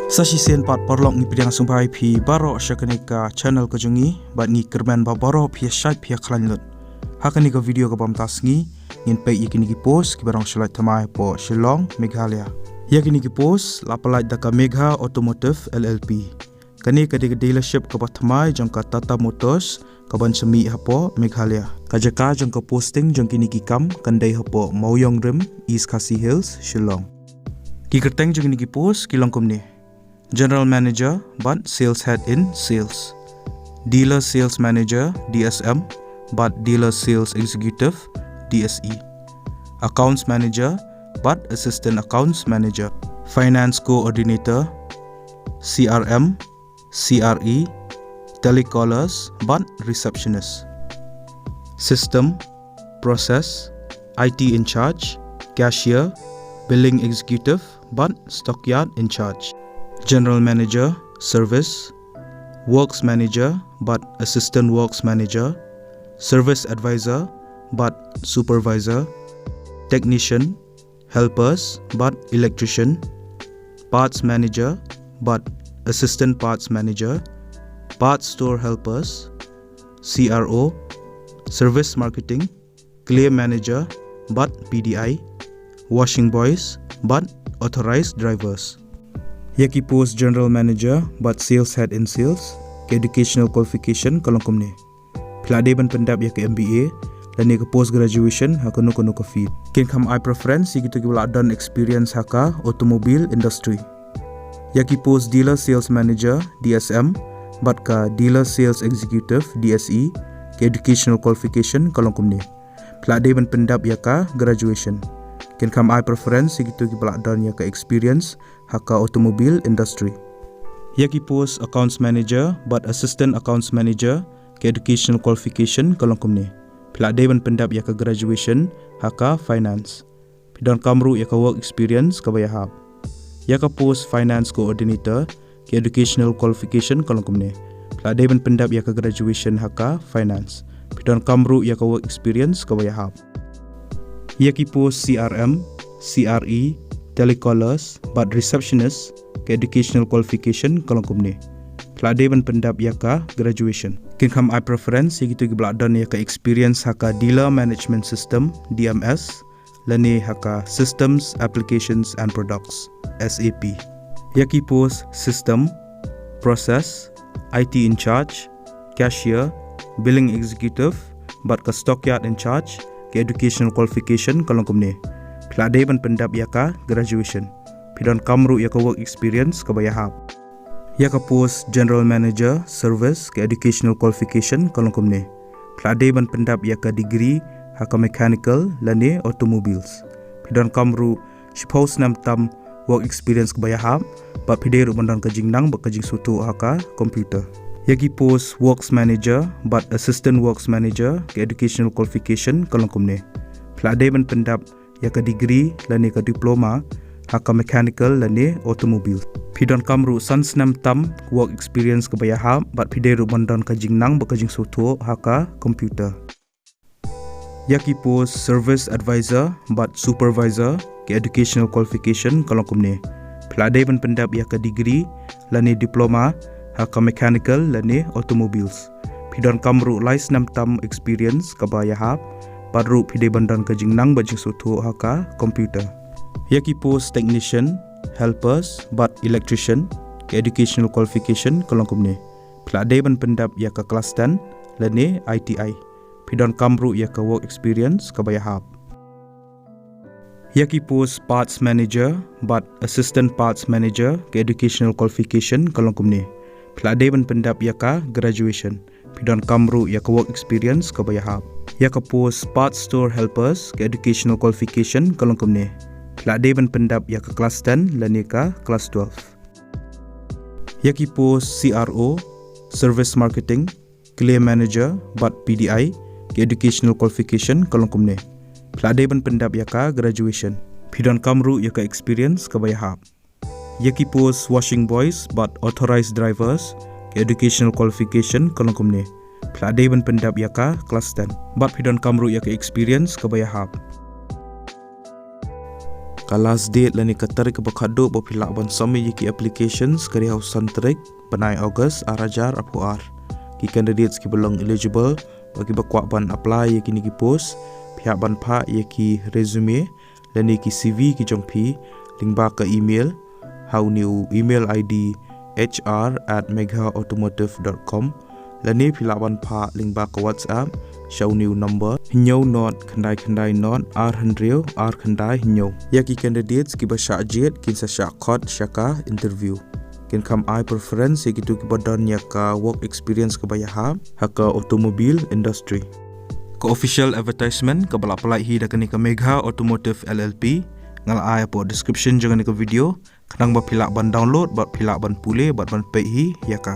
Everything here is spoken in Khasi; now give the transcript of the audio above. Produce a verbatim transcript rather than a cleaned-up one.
Sa shisien pat paralok ngi pdiang sngewbha ïa phi baroh sha kane ka channel ka jong ngi, bad ngi kyrmen ba baroh phi ïa shait phi ïa khlaiñ lut. Ha kane ka video kaba mynta sngi ngin peit ïa kine ki post kiba rong sha lait thymmai hapoh Shillong, Meghalaya. Ïa kine ki post la pyllait da ka Megha Automotive L L P. Kane ka dei ka dealership kaba thymmai jong ka Tata Motors kaban shem hapoh Meghalaya. Ka jaka jong ka posting jong kine ki kam kan dei hapoh Mawïong Rim, East Khasi Hills, Shillong. Ki kyrteng jong kine ki post ki long kumne: General Manager bad Sales Head in Sales, Dealer Sales Manager, D S M, bad Dealer Sales Executive, D S E, Accounts Manager bad Assistant Accounts Manager, Finance Coordinator, C R M, C R E, Telecallers bad Receptionist, System, Process, I T in Charge, Cashier, Billing Executive bad Stockyard in Charge, General Manager, Service, Works Manager bad Assistant Works Manager, Service Advisor bad Supervisor, Technician, Helpers bad Electrician, Parts Manager bad Assistant Parts Manager, Parts Store Helpers, C R O, Service Marketing, Claim Manager bad P D I, Washing Boys bad Authorized Drivers. Ïa ki post General Manager bad Sales Head in Sales, ka educational qualification ka long kumne: phi la dei ban pyndep ïa ka M B A lane ka post graduation ha kano kano ka field. Kin kham ai preference ïa kito kiba la don experience ha ka automobile industry. Ïa ki post Dealer Sales Manager, D S M, bad ka Dealer Sales Executive, D S E, ka educational qualification ka long kumne: phi la dei ban pyndep ïa ka graduation. Kin kham ai preference ïa kito kiba la don ïa ka experience ha ka automobile industry. Ïa ki post Accounts Manager bad Assistant Accounts Manager, ka educational qualification ka long kumne: phi la dei ban pyndep ïa ka graduation ha ka finance. Phi donkam ruh ïa ka work experience kaba ïahap. Ïa ka post Finance Coordinator, ka educational qualification ka long kumne: phi la dei ban pyndep ïa ka graduation ha ka finance. Phi donkam ruh ïa ka work experience kaba ïahap. Ïa ki post C R M, C R E, Telecallers bad Receptionist, ka educational qualification ka long kumne: phi la dei ban pyndep ïa ka graduation. Kin kham ai preference ïa kito kiba la don ïa ka experience ha ka Dealer Management System, D M S, lane ha ka Systems, Applications and Products, S A P. Ïa ki post System, Process, I T in Charge, Cashier, Billing Executive bad ka Stockyard in Charge, ka educational qualification ka long kumne: phi la dei ban pyndep ïa ka graduation. Phi donkam ruh ïa ka work experience kaba ïahap. Ïa ka post General Manager, Service, ka educational qualification ka long kumne: phi la dei ban pyndep ïa ka degree ha ka mechanical lane automobiles. Phi donkam ruh shiphew snem tam work experience kaba ïahap, bad phi dei ruh ban don ka jingnang bad ka jingsngewthuh ha ka computer. Ïa ki post Works Manager bad Assistant Works Manager, ka educational qualification ka long kumne: phi la dei ban pyndep ïa ka degree lane ka diploma ha ka mechanical lane automobile. Phi donkam ruh san snem tam work experience kaba ïahap, bad phi dei ruh ban don ka jingnang bad ka jingsngewthuh ha ka computer. Ïa ki post Service Advisor bad Supervisor, ka educational qualification ka long kumne: phi la dei ban pyndep ïa ka degree lane diploma ha ka mechanical lane automobiles. Phi donkam ruh lai snem tam experience kaba ïahap, bad ruh phi dei ban don ka jingnang bad jingsngewthuh ha ka computer. Ïa ki post Technician, Helpers bad Electrician, ka educational qualification ka long kumne: phi la dei ban pyndep ïa ka class ten lane I T I. Phi donkam ruh ïa ka work experience kaba ïahap. Ïa ki post Parts Manager bad Assistant Parts Manager, ka educational qualification ka long kumne: phi la dei ban pyndep ïa ka graduation. Phi donkam ruh ïa ka work experience kaba ïahap. Ïa ka post Parts Store Helpers, ka educational qualification ka long kumne: phi la dei ban pyndep ïa ka class ten lane ka class twelve. Ïa ki post C R O, Service Marketing, Claim Manager bad P D I, ka educational qualification ka long kumne: phi la dei ban pyndep ïa ka graduation. Phi donkam ruh ïa ka experience kaba ïahap. Ïa ki post Washing Boys bad Authorized Drivers, ka educational qualification ka long kumne: phi la dei ban pyndep ïa ka class ten, bad phi donkam ruh ïa ka experience kaba ïahap. Ka last date lane ka tarik kaba khatduh ba phi lah ban submit ïa ki applications ka dei ha u san tarik bnai August ar hajar arphew ar. Ki candidates kiba long eligible bad kiba kwah ban apply ïa kine ki post, phi hap ban phah ïa ki resume lane ki C V ki jong phi lyngba ka email ha une u email I D H R at megha automotive dot com, lane phi lah ban phah lyngba ka WhatsApp sha une u number hynñiew not khyndai khyndai not ar hynriew ar khyndai hynñiew. Ïa ki candidates kiba shah jied kin sa shah khot sha ka interview. Kin kham ai preference ïa kito kiba don ïa ka work experience kaba ïahap ha ka automobile industry. Ka official advertisement kaba la pynlait hi da kane ka Megha Automotive L L P nga la ai hapoh description jong kane ka video, khnang ba phi lah ban download bad phi lah ban pule bad ban peit hi ïa ka.